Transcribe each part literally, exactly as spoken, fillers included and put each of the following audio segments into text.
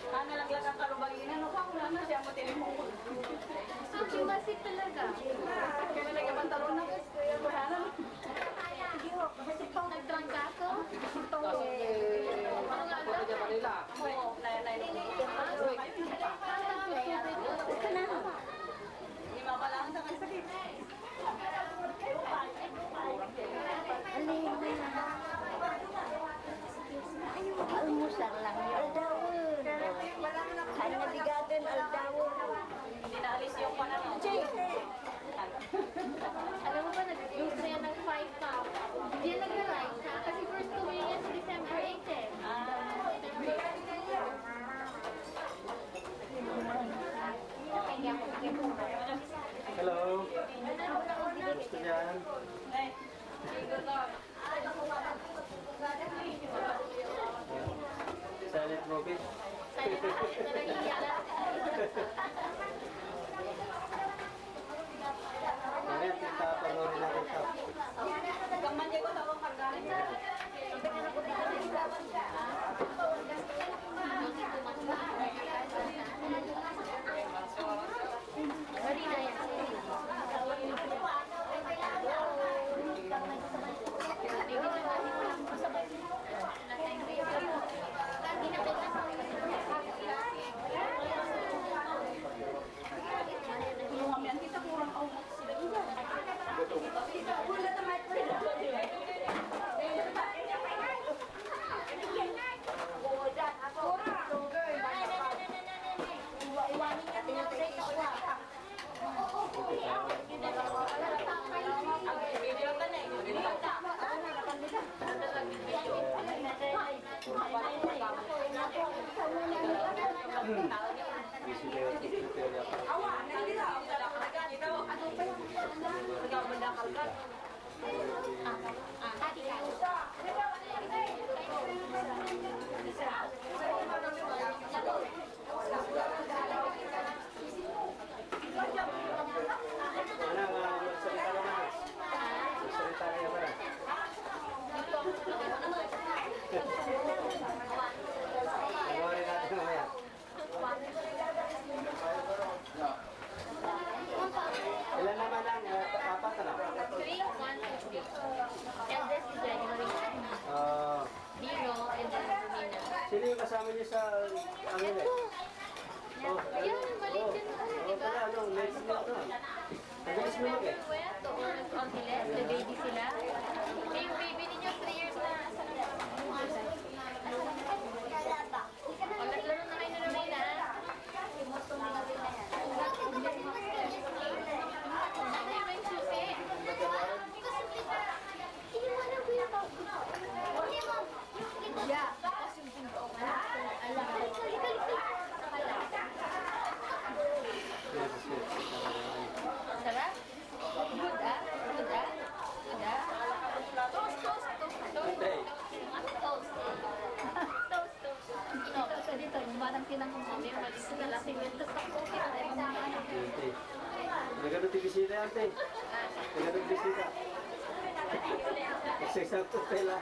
Ah, nalaglag ang kalubagina, no? Kung ano siya, matilimong. Ang simasip talaga. Kaya nagkapantalon na, guys. Kaya wala na. Nagtrangkaso? Kaso, eh, Ano nga punta daw? Dyan Manila. Oo, na, na, na. Hindi mapalaang sa kasakit. Ano yun? Almusal lang yung aldawon. Kanya bigagan, aldawon. Hindi naalis yung panahon. Alam mo ba, nag-use na yan ng five pa. Hindi yan nagra-rise, ha? Kasi first ko yan sa December eight, eh. Ah. December eight. Hello. Gusto niyan? Silent movie. Silent movie na lang yan. Mamaya, kita, panoorin natin ito. Hanggang Monday ko tawag pagkain. Ano, ah, magsalita naman, ah. Magsalita kayo, para. Ano rin natin mamaya? Ilan naman ang, ah, apat, ano? Three, one, two, three. Eldest is January. Ah. Dino, and then Romina. Sino yung kasama niyo sa, ano, eh? Oh, ayun, maliit yun, oh, di ba? Pala, ano, next na to. Nag-iis mo, eh. Well, to, or on the left, the baby sila. Eh, yung baby ninyo, three years na. Asan ang Wala, laro na kayo ni Lorena. Ano yung susi? Yeah. Sarap? Good, ah? Good, ah? Good, ah? Toast, toast, toast, toast. Toast. Toast, toast. Ito, ito dito, yung manang pinang kami, umalis na lang. Sige, ito pa po. Ante. Nagano ti bisita, ante? Nagano ti bisita? Kasi sa hotel, ah.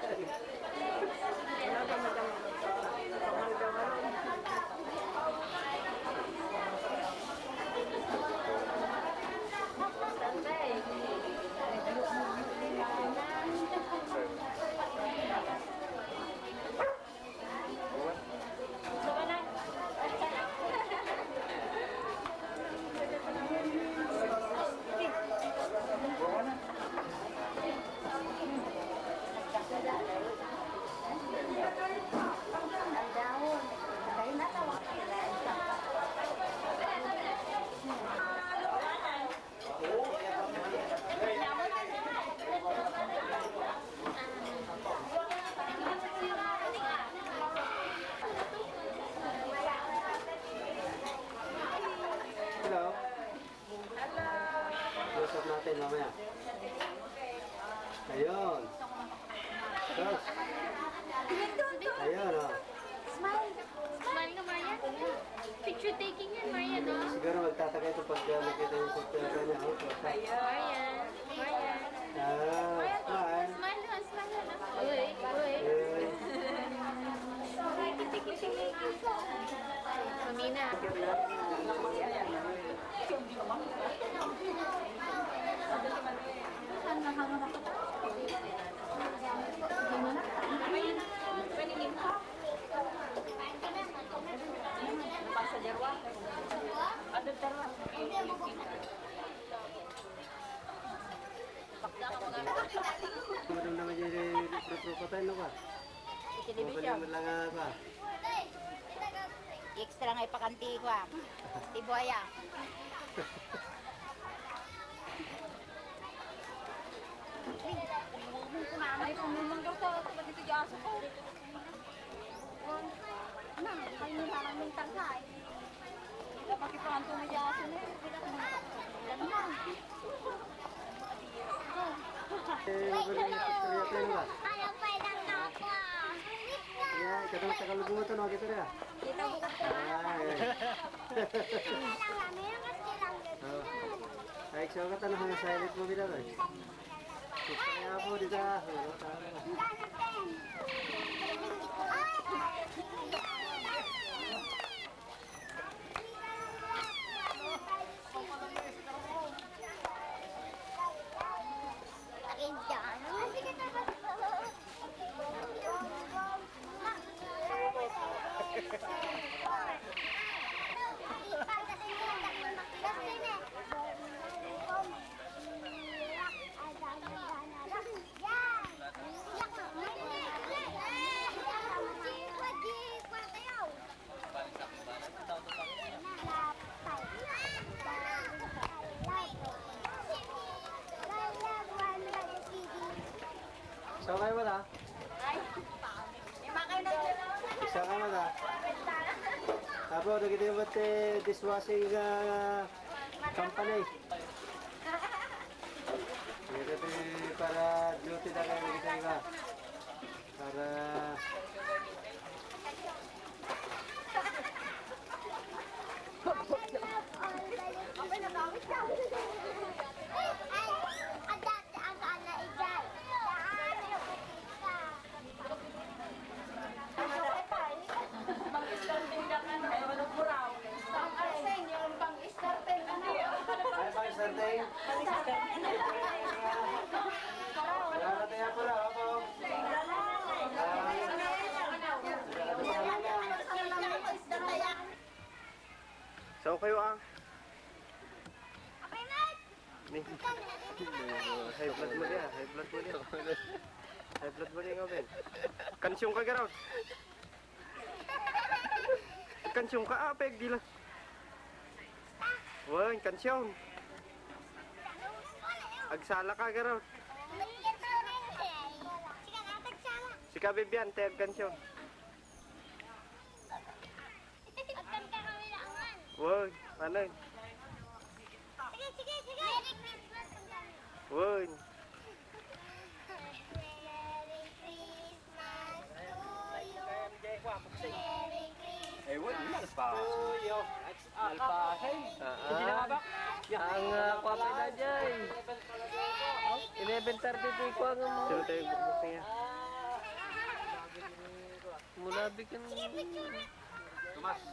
Madam naman yung ruprupatan, no ba? Iti division. Mabalik mo lang nga ba? Extra nga ipakanti ko, ah. Ti buaya. Ay, kung naman daw sa, sa dito di aso ko. Na, kayo na lang ng tarsa, eh. Kapag ipangan ko na di aso na, eh. Ilan na. Eh, mabalik yung istorya tayo, no ba? Ano pa lang ako, ah. Yeah, ikataw sa kalubutan, no? Kita rin, ah. Kita mo ka. Ah, eh. Ay, so, kata na, silent mo, bida, eh. Kaya po, di ka. So, kayo ba ta? Ay, pangit. Isa ka man, ah. Apo, dagiti met ti dishwashing, ah, company. Dagiti para duty na kayo, dagiti iba. Para Pang-starting na ka na, ewan ko raw. Pang-assign, yung pang-starting na. Ay, pang-starting? Wala na tayo pala, opo. So, kayo, ah. Ni. High blood mo diya, high blood mo diya. High blood mo diya, Ben. Kansyong ka, Garaw. Kansyong ka, ah, peg, dila. Wan, kansyong. Agsala ka, Garaw. Sika, Bibian, te, agkansyong. Agkanta kami na aman. Wow, ano? Sige, sige, sige. Merry Christmas, agkanta. Wow. Merry Christmas to you. Merry Christmas. Eh, wala, malpas. To you. Malpas. Ah, ah. Hindi na nga ba? Ang, ah, kuha pa na, Jay. Eleven thirty-three ko ang Sino tayo bukbuk niya? Mula bikin. Tomas.